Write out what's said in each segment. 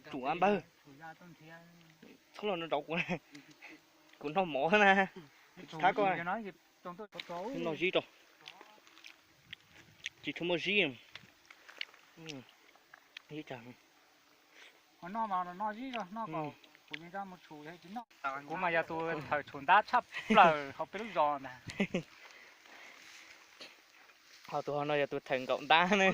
Tsum a npawg, txhob los nrov kuv, kuv noj mov na, kuv tsis thab koj. Noj zib rau, tsis tshua muaj zib. Kuv mas yog tus thawm tshuam ntab tshaj plaws hauv peb lub zos ntag. Ho tus ho no yog tus thawm nkaum ntab na.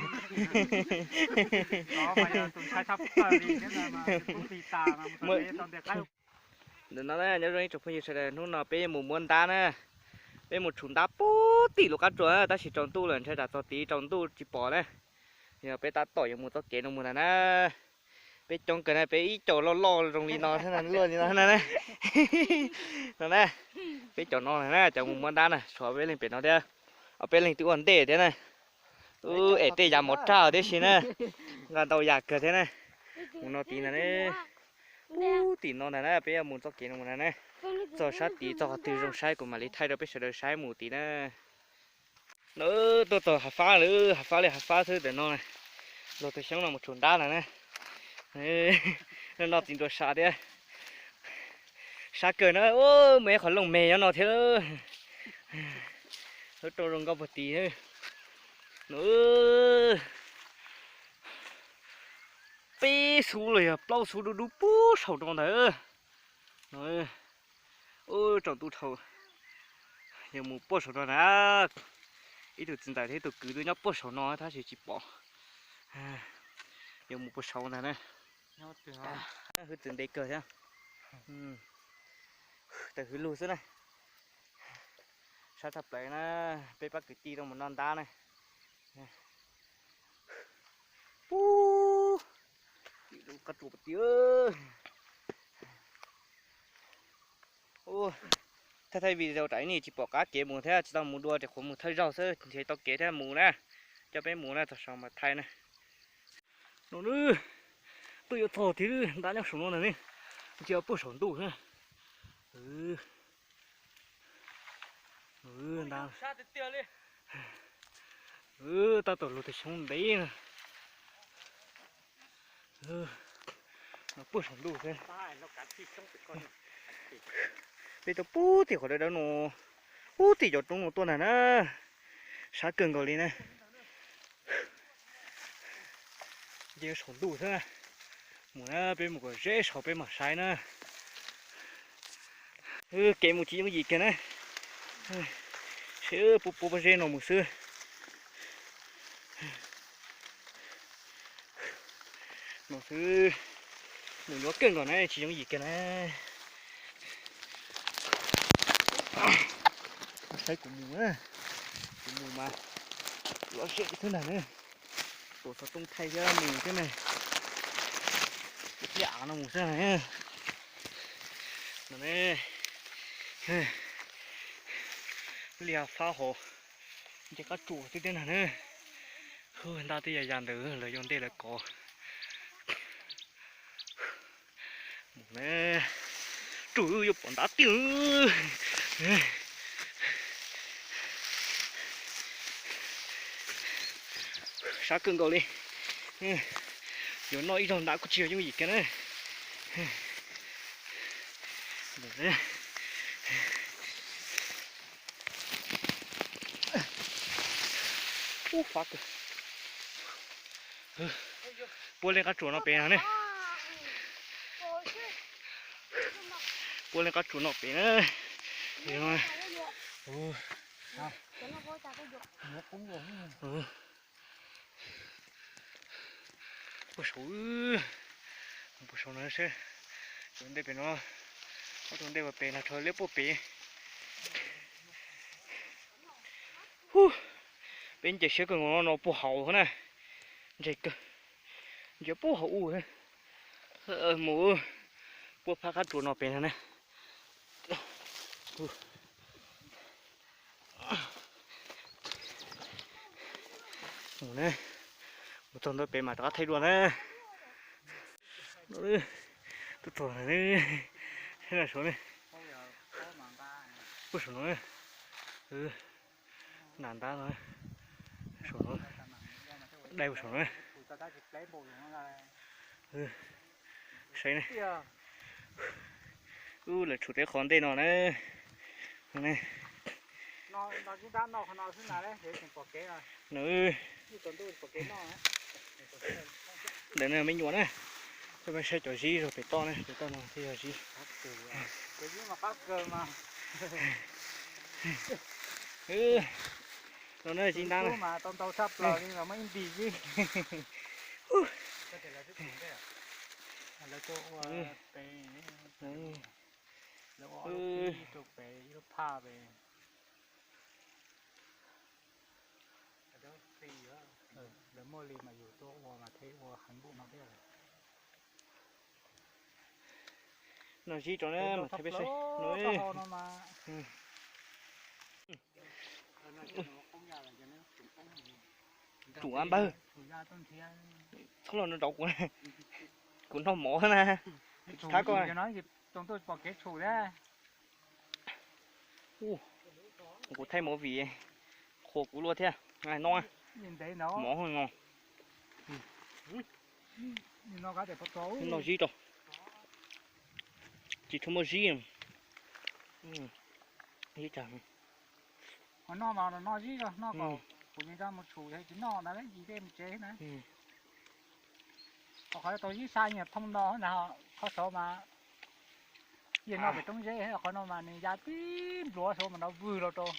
Ntawm no nyob zoo ib tsoom phooj ywg sawv daws, hnub no peb yuav mus muab ntab na. Peb mus tshum ntab puag tim lub qab tsuas, tab sis tsaus ntuj lawm ntshai tsam txog tid tsaus ntuj tsis pom na. Yog peb tab tom yuav mus txoj kev no mus ntag na. Peb coob kawg na, peb ib co loj loj zoo li no, luaj li no na. No na, peb cov no na, cov mus muab ntab na, tshuav peb leeg pem no thiab. Ob peb leeg twb ua ntej thiab na. Ub, es tej yav mov raj tib si na, nqa ntau yam kawg thiab na. Mus no tid ntag ne, puag tim no ntag na, peb yuav mus txoj kev no mus ntag na. Txog sab tid txog qhov twg zoo saib kuv mam li thaij rau peb sawv daws saib mus tid na. No tuaj txog hav fab lawm, hav fab li hav fab xwb ntawm no. Luag tus xyoob no mus tshum ntab lawm na. No txiv ntuas sab thiab. Sab kawg na, mus ib qhov looj me nyob no thiab. Lub rooj zoo nkauj puag tid. No peb xub los yog plaub xub dub dub puag saum no ntag. No, ub, tsaus ntuj dhau, yuav mus puag saum no na. Ib tug txiv ntxawm thiab ib tug kwv twb nyob puag saum no tab sis tsis pom. Yuav mus puag saum ntag na. Hwj txwv ntev kawg thiab. Tawm hwj lug xwb na. Sab tshaj plaws na, peb pab kwv tij tuaj mus noj ntab na. Puag tim lub qab tsuas puag tid. Thaij thaij video tsam ib nim tsis pom qab kev mus thiab tsis tau mus dua, ces qhuav mus thawj zaug xwb nrhiav tau kev thiab mus na. Coj peb mus na, txog saum mas thaij na. No na, twb yuav txog thiab, ntab nyob saum no ntag ne, ntsia puag saum ntuj xwb. Ntab, tab tom luag tus xyoob ntev na. No puag saum ntuj xwb. Peb tuaj puag tim qhov dawb dawb no, puag tim cov roob no tuaj ntag na. Sab kawg nkaus li na. Nce saum ntuj xwb. Mus na, peb mus kom ze saud peb mam saib na. Kev mus tsis yooj yim kiag na. Seb puab puab pob zeb no mus xwb. No xwb, mus nyuaj kawg nkaus na, tsis yooj yim kiag na. Saib kuv mus, kuv mus mas lom zem xwb ntag na. Tuav xov tooj thaij thiab mus thiab ne. Thiab av no mus xwb na. No ne, liaj fab hauv nce qab tsuas xwb thiab ntag na. Ntab twb ya ya ntawd lawv yuav ntej lawv kov. Mus na, tsuj yuav pom ntab tiag. Sab kawg nkaus li. Yuav noj ib zaug ntab kuj tsis yog yooj yim kiag na. Ub, fab kawg. Puab leej qab tsuas no pem no ne. Puab leej qab tsuas no pem na. Puag saum, puag saum no seb, tus ntej pem no, ob tug ntej uas pem no rho liab puag pem. Peb nce siab kawg nkaus no puag hauv na, ntse kawg, ntsia puag hauv ub, mus puag phab qab tsuas no pem no na. Mus na, mus txog ntawd pem mam rov qab thaij dua na. Tuaj txog na, saib na saud ne, puag saum no, nram ntab no, saum no, dai puag saum no. Saib ne, ub, lawv tshum teb qhov ntej no na. Ntawm no me nyuam na, coj peb saib cov zib zog pem toj na, pem toj no thiaj yog zib. No na zib ntab na. No zib rau na mas thiaj peb saib. Tsum ab npawg, txhob los nrov kuv, kuv noj mov na. Thab koj. Kuv thaij movie, qhuas kuv luaj thiab. No, mov no. No zib rau. Tsis tshua muaj zib. Zib tag. Ho noj mas noj zib, noj kom kuv mus tshum yog tsis noj ntawd yim dej mus tsev na. Ho qhov tau zib sai nyias thooj no ntag, qhov saud mas yeej noj pem roob zeb, qhov no mas nws ya tib npluav saud mas nrov vwg los rau.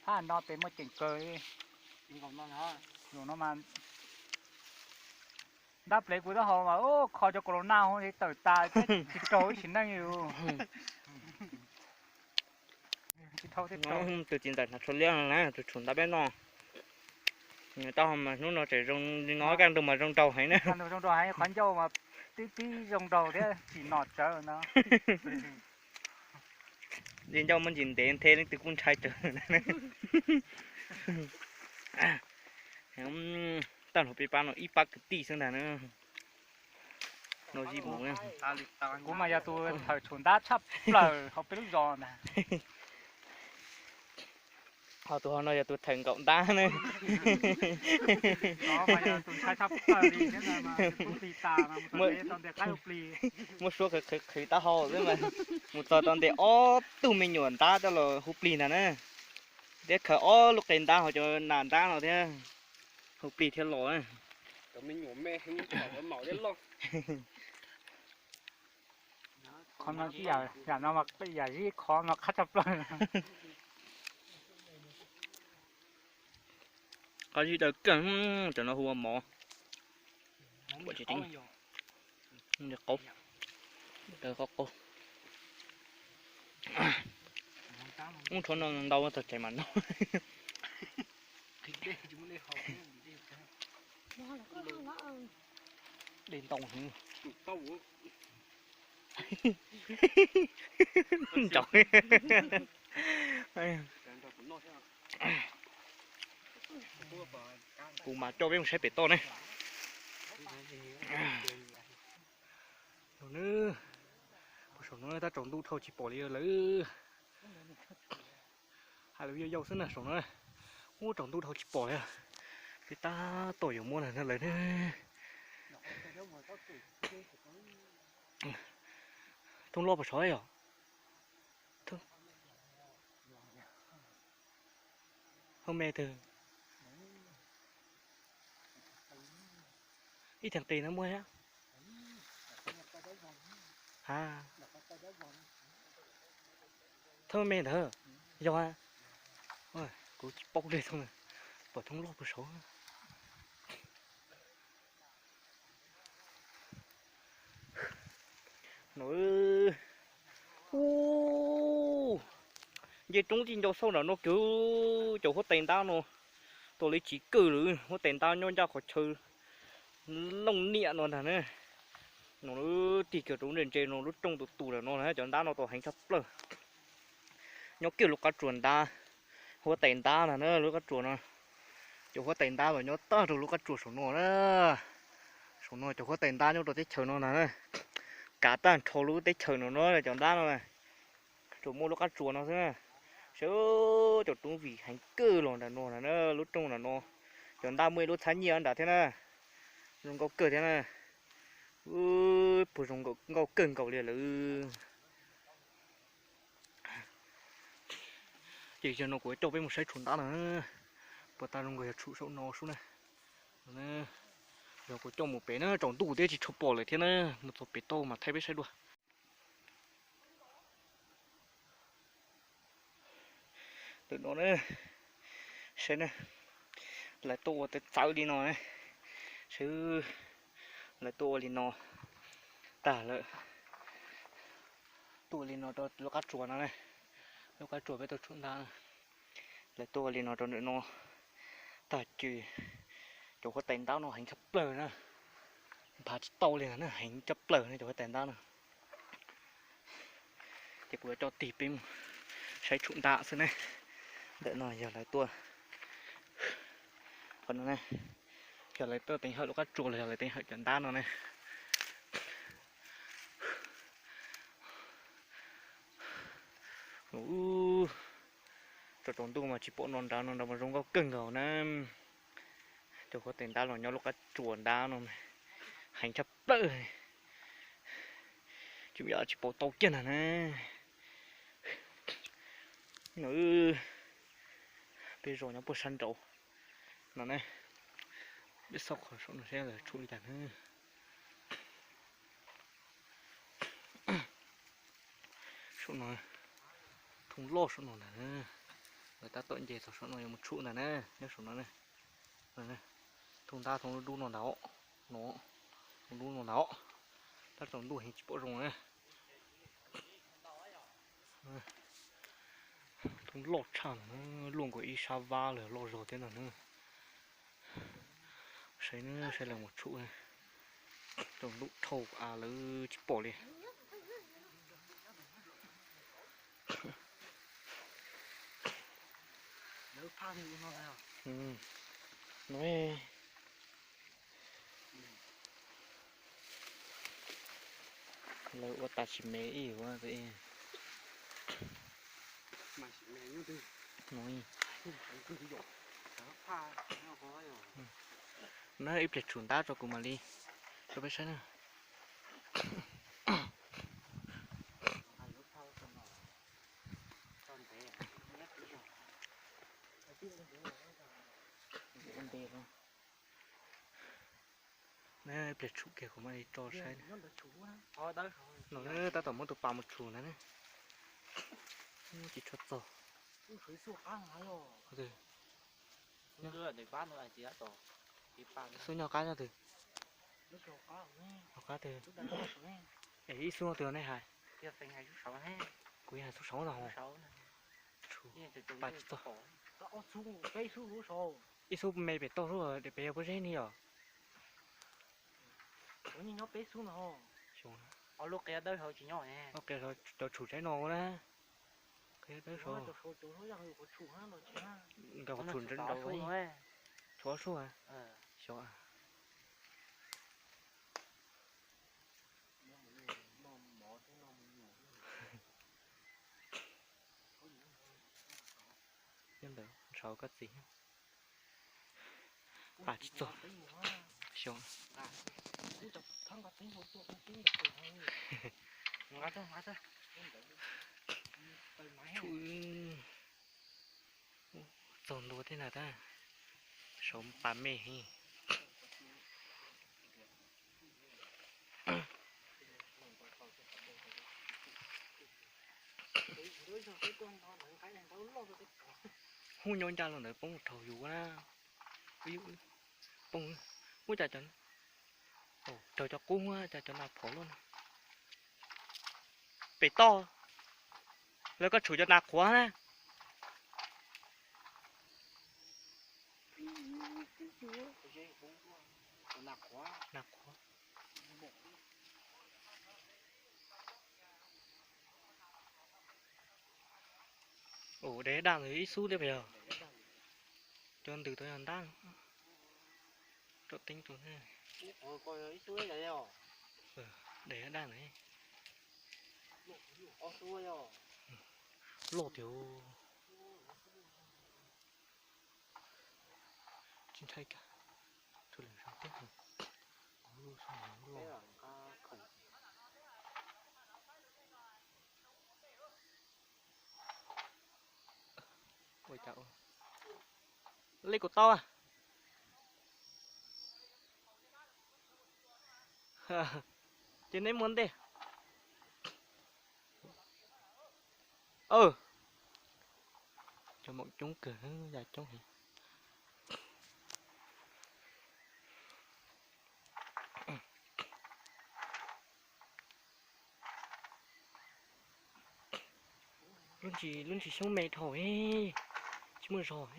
Phab no pem muaj ceem kawg li. Zaum no mas ntab plev kuv taub hau mas kho cov corona ho tawm tas thiab tsis raug ib sim neej li. Tus txiv ntxawm hnav tsho liab na, tus tshum ntab peb noj. Nws taub hau mas hnub no tseem zoo li no, kaj ntug mas zoo nraug heev na. Zoo nraug heev, qhov ncauj mas tib tib zoo nraug thiab tsim nom tsawv no. Li ncauj muaj ntsis ntev nthe leej twg kuj ntshai tsawv. Tag nrho peb pab no ib pab kwv tij xwb ntag na. No zib mus. Kuv mas yog tus thawm tshum ntab tshaj plaws hauv peb lub zos ntag. Ho tus ho no yog tus thawm nkaum ntab na. Muab suab qhwv qhwv taub hau xwb mas mus txog tau ntes ob tug me nyuam ntab coj los hu plig ntag na. Thiab khaws ob lub qe ntab hauv cov nas ntab no thiab hu plig thiab los. Qhov no yam no mas yam zib khov no qab tshaj plaws. Qab zib daw kawg, cov no hu ua mov. Qaub, qaub qaub. Muab tshuav no ntau txog tsev mas no. Dej ntau heev. Kuv mam coj peb mus saib pem toj ne. Saum no tab tsaus ntuj dhau tsis pom li lawm. Hais lus yau yau xwb na saum no. Ub, tsaus ntuj dhau tsis pom li. Peb tab tom yuav muab lawm na. Thooj loj puas sov yom? Thooj me twg? Ib theem qis no muaj thiab. Ha, thooj me ntawd yog. Kuv tsis paub li thooj, pom thooj loj puag saud. No, ub, nce roob tij ncau xauj nram no kawg, cov huab tais ntab no tuaj li tsis kawg lawm, huab tais ntab nyob ncaj qhov chaw looj niam no ntag na. No tig kiag rau ntse ntse no lub rooj tus tus lawm no na, cov ntab no tau heev tshaj plaws. Nyob kiag lub qab tsuas ntab, huab tais ntab ntag na lub qab tsuas no. Cov huab tais ntab los nyob tag rau lub qab tsuas saum no na. Saum no cov huab tais ntab nyob rau teb chaws no ntag na. Kav tag nrho lub teb chaws no no cov ntab no na. Tsuas muaj lub qab tsuas no xwb na. Saib cov roob vim heev kawg los nram no na, lub rooj nram no. Cov ntab muaj ib lub txhab nyiaj nram thiab na. Zoo nkauj kawg thiab na. Puas zoo nkauj kawg nkaus li lawm. Ces yog no kuv coj peb mus saib tshum ntab na. Puas tas zoo nkaus yog tshum saum no sub na. Yog kuv coj mus pem na, tsaus ntuj thiab tsis tshua pom lawm thiab na, mus txog pem tau mas thaij peb saib dua. Ntawm no na, saib na, lawv tuaj ua txawv txawv li no na, saib, lawv tuaj ua li no tag lawm, tuaj ua li no rau lub qab tsuas no na, lub qab tsuas peb tau tshum ntab, lawv tuaj ua li no rau ntawm no tag ces cov huab tais ntab no heev tshaj plaws na, nphav tsis tau li na, heev tshaj plaws na cov huab tais ntab no. Ces kuv yuav coj tig peb mus saib tshum ntab xwb ne. Ntawm no yog lawv tuaj, qhov no ne, yog lawv tuaj teev hawm lub qab tsuas los yog lawv teev hawm cov ntab no ne. Tsaus tsaus ntuj mas tsis pom no nrad, no nrad mas zoo nkauj kawg nkaus na. Cov huab tais ntab los nyob lub qab tsuas ntab no heev tshaj plaws, tsis yam tsis pom tau kiag na na. No peb zos nyob puag sab nraud no ne, peb xauj qhov saum no seb lawv tshum li cas na. Saum no, thoob loj saum no ntag, lawv tab tom nce txog saum no yuav mus tshum ntag na, nyob saum no. Thoob ntab thoob dub no ntag, no, thoob dub no ntag, tab tsaus ntuj heev tsis pom zoo na. Thoob loj tshaj no, luaj nkaus ib sab vab lawm, loj zog thiab no na. Saib, saib lawv mus tshum, tsaus ntuj dhau av lawv tsis pom li. No, lawv ua tas sim me ib yuav. No, ib pliag tshum ntab tso kuv mam li rau peb saib na. Ib pliag tshum kiag kuv mam li tso saib. No tab tom muab tus pas mus tshum ntag ne. Tsis tshua txog. Xub nyob qab nyob twg? Qab twg? Es ib xub twg nej hais? Kuv hais xub saud ntag. Pas tsis txog. Ib xub me pem toj xwb, pem yog pob zeb ni yom. Cov tshum saib no na. Qhia dawb saud. Nkawd qhov tshum nraud, tshuav ob sub. Xyov. Nyob ntawd ntshaw koj txiv. Pas tsis txog. Xyov. Txog ntua thiab ntag tab. Saum pas me heev. Hnub nyob ncaj los ntawd poob rhaub yus na. Poob, muab cas cov, raug cov qub, cas cov nas phom loj na. Pem toj, lawv koj tshum cov nas qhuav na. Nas qhuav. Ua daim daj ntawd ib xub thiab puas yog? Cov ntws tau yog ntab. Rau teeb rau ne. Daim daj ntawd. Loj tiag. Tsis ntshai kiag, tshuav lwm zog thiab. Qhov lub Li kuv tau. Ces neb muaj ntej. Cov maum coob kawg, ya coob heev. Lub ntsis, lub ntsis xyoob me dhau, tsis muaj zog.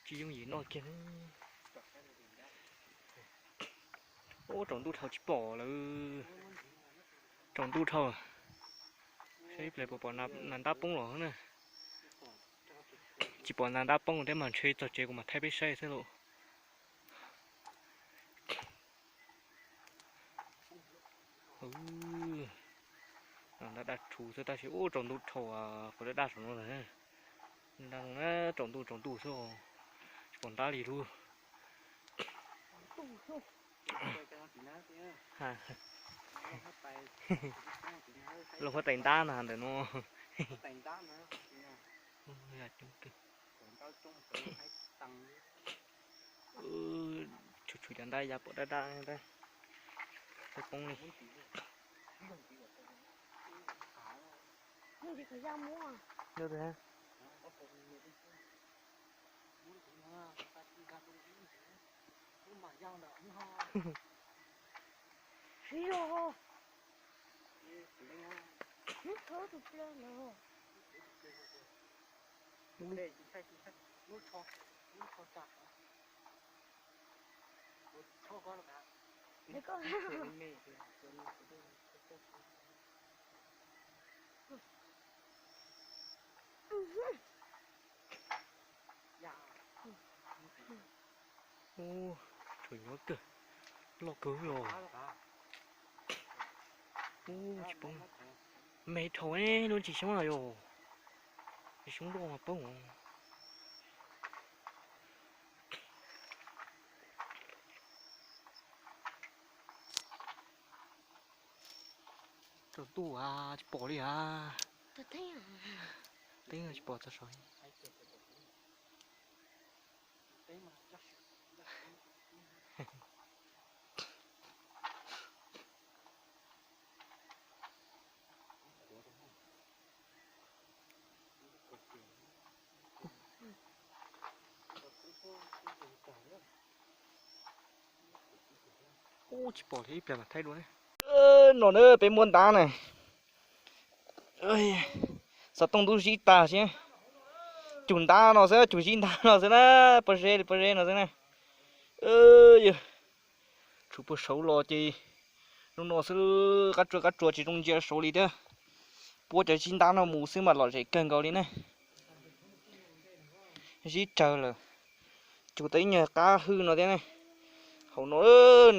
Tsis yooj yim noj kiag. Ub, tsaus ntuj dhau tsis pom lawm. Tsaus ntuj dhau. Saib ib pliag puas pom nas ntab poob los na. Tsis pom nas ntab poob thiab mas ntshe txog tsev kuv mam thaij peb saib xwb lauj. Daj daj tshuv xwb tab sis ub tsaus ntuj dhau, qhov daj daj saum no lawm. Tsaus ntuj tsaus ntuj xwb, tsis pom ntab li lub. Lub huab tais ntab na ntawm no. Tshuav tshuav cov ntab ya pom daj daj, poob li. Ub, tshuav nyob kawg, loj kawg os. Ub, tsis poob. Me dhau lub ntsis xyoob no yog, ntsis xyoob loj mas poob. Tsaus ntuj as tsis pom li as. Teeb tsis pom txog saud. Ub, tsis pom li, ib pliag mam thaij dua ne. No na peb muab ntab na. Xov tooj ntub zib tag xwb. Cug ntab no xwb, cug zib ntab no xwb na. Pob zeb li pob zeb no xwb na. Tshuav puag saud los ces zoo no xwb, qab tsuas qab tsuas tsis zoo ntsia saud li thiab. Puab cov zib ntab no mus xwb mas lom zem kawg nkaus li ne. Zib tsawg lawm, cug tau ib nyuag qab hwj no thiab ne. Hauv no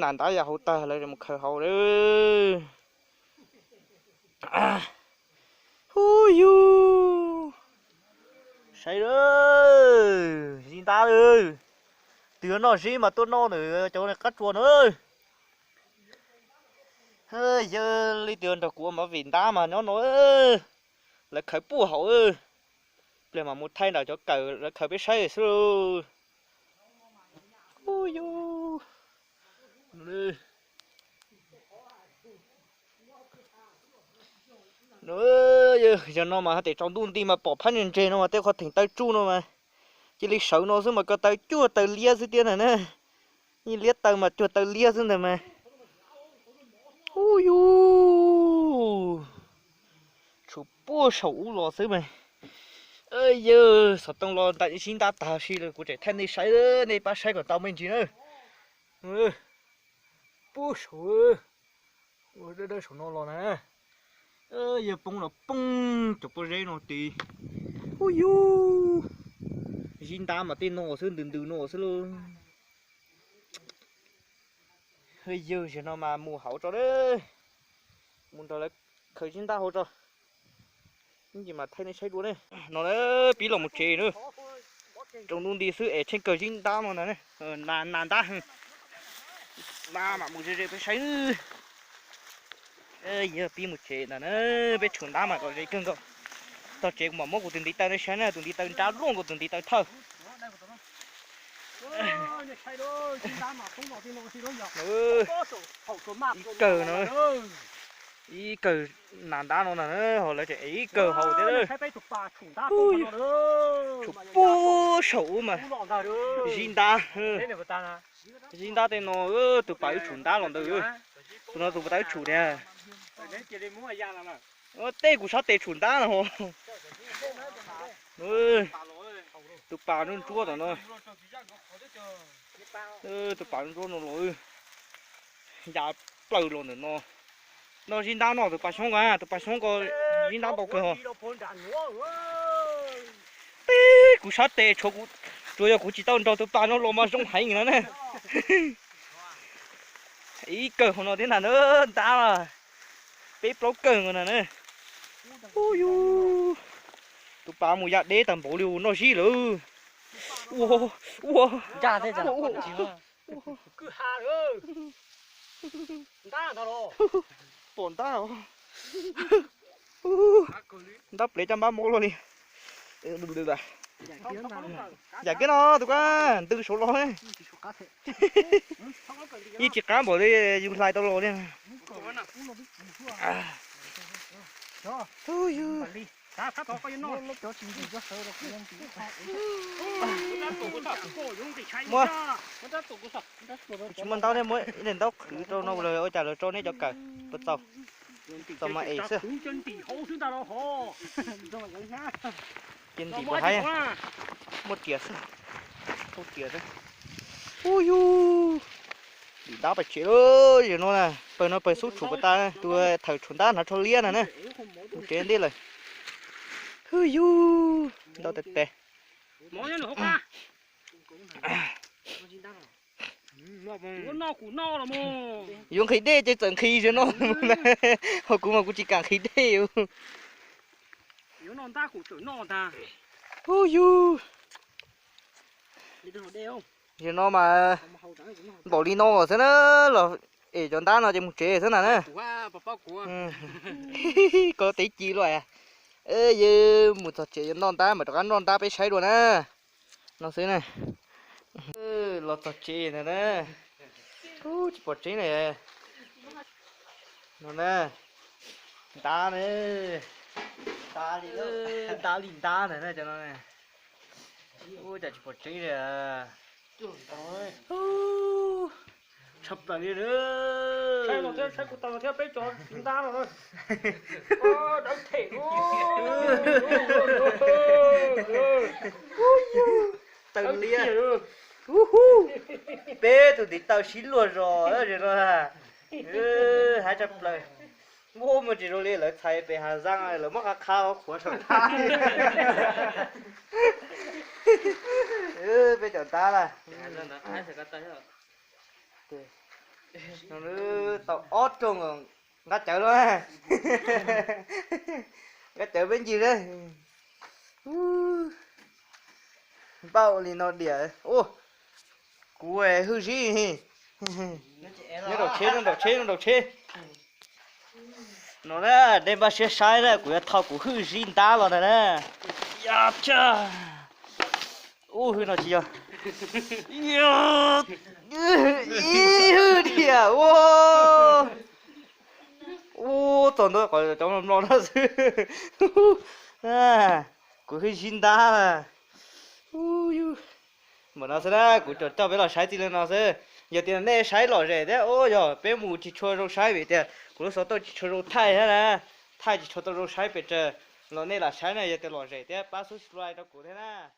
nas ntab yam hauv tag lawv mus khaws hauv lawm. Hu yug, saib lawm, zib ntab lawm. Twb yuav noj zib mas tuaj noj ntawm cov qab tsuas no. Yawg li twb nrog kuv ua movie ntab mas nyob no, lawv khaws puag hauv. Pliag mam mus thaij nram cov kawm lawv khaws peb saib xwb lauj. Hu yug. Yog no mas hais tias tsaus ntuj nti mas pom phab ntseg ntseg no mas tej qhov theem taw tsuj no mas cia li sawv no xwb mas ko taw cuag taw liab xwb tiag na na. Yeej liab taw mas cuag taw liab xwb ntag mas. Hu yug, tshuav puag saum ub los xwb mas. Yawg xov tooj los ntam zib ntab tag si lawm, kuv tseem thaij nej saib, nej pab saib kom tau me ntsis na. Puag saum, ua dawb dawb saum no los na. Yawg poob los poob cov pob zeb no tid. Hu yug, zib ntab mas tej no xwb, ntws ntws no xwb lauj. Hwj yug, zaum no mas mus hauv tso na, mus nrog lawv khaws zib ntab hauv tso. Ib ntsis mas thaij nej saib dua ne. No na, pib los mus tsev na. Tsaus ntuj nti xwb es tsheej kawg zib ntab no ntag. Nas ntab, ntab mam mus ze ze peb saib. Yog pib mus tsev ntag na, peb tshum ntab mas kom ze kawg nkaus. Txog tsev kuv mam muab kuv tus ntiv taw nej saib na, tus ntiv taw nrab luaj nkaus tus ntiv taw thawj. Ib kawg no, ib kawg nas ntab no ntag na, ho lawv tseem ev ib kawg hauv thiab. Tshum puag saum ub mas zib ntab. Zib ntab tej no, tus pas wb tshum ntab los ntawd. Tus no tus pas wb tshum tiag. Tej kuv sab tes tshum ntab no. Tus pas ntsuab ntsuab tom no. Tus pas ntsuab ntsuab no los, ya plaws los ntawm no. No zib ntab no, tus pas xyoob ko, tus pas xyoob ko zib ntab ntau kawg os. Tib kuv sab tes, tsuas yog kuv tsis tau nrog tus pas no los mas zoo heev no ne. Ib kawg hauv no thiab ntag na, ntab mas peb plaub kawg nkaus ntag na. Ub yus, tus pas mus ya deb tag npaum li, noj zib lawm. Ua, ua, pom ntab, ntab plev caj npab mob luaj li. Yam kiag no tus kab ntws saud los, yeej tsis qab npaum li yus hlais tau los li. Tsis muaj ntaub thiab, muab ib daim ntaub qhwv rau no los ua cas lawv tso nej cov kawm puas txaus? Txaus mas es xwb. Ces ntim puas haib, muaj riam xwb, muaj riam xwb. Ub yus, dim ntab pais tsev lawm. Zaum no na, pawg no pawg xub tshum puas tas, tus thawm tshum ntab hnav tsho liab na na. Mus tsev ntej lawm. Hwj yus, ntau tes tes. Yuav nqhis dej ces txawm nqhis zaum no, ho kuv mas kuv tsis kam nqhis dej. Ub yus, zaum no mas npaum li no xwb na, los es cov ntab no ces mus tsev xwb ntag na. Koj teb ci luaj. Yus mus txog tsev yuav noj ntab mas rov qab noj ntab peb saib dua na. No xwb na. Los txog tsev ntag na. Tsis pom tseeb na. No na. Ntab na. Ntab li ntab ntag na cov no. Ub, cas tsis pom tseeb li. Tshaj plaws li. Saib no thiab, saib kuv tau no thiab, peb cov txiv ntab no. Dawb them. Taw liab. Peb tus ntiv taw sib luag zos no. Haib tshaj plaws. Muaj muaj tsis zoo li lawv txhais pem Hav Zaaj, lawv muab qhab qhab qhuav saum ntab. Peb cov ntab na. Tau ob rooj nqab cawv lawm. Nqab cawv peb ncig lawm. Npaj ua li no diam. Kuv hwj zib. Nyob nraum tsheb, nyob nraum tsheb, nyob nraum tsheb. No na, nej npaj siab saib na, kuv yuav thau kuv hwj zib ntab los ntag na. Ya cha. Ub, hwj no tsis yog. Ib hwj tiag. Ua, txog ntua qhov cov mlom mlom no xwb. Kuv hwj zib ntab. Npaum no xwb na, kuv coj peb los saib txij li no xwb. Yog tias nej saib lom zem thiab, ub, yog peb mus tsis tshua zoo saib vim tias kuv lub xov tooj tsis tshua zoo thaij thiab na, thaij tsis tshua tau zoo saib pes tsawg, los nej lam saib na, yog tias lom zem thiab pab subscribe rau kuv thiab na.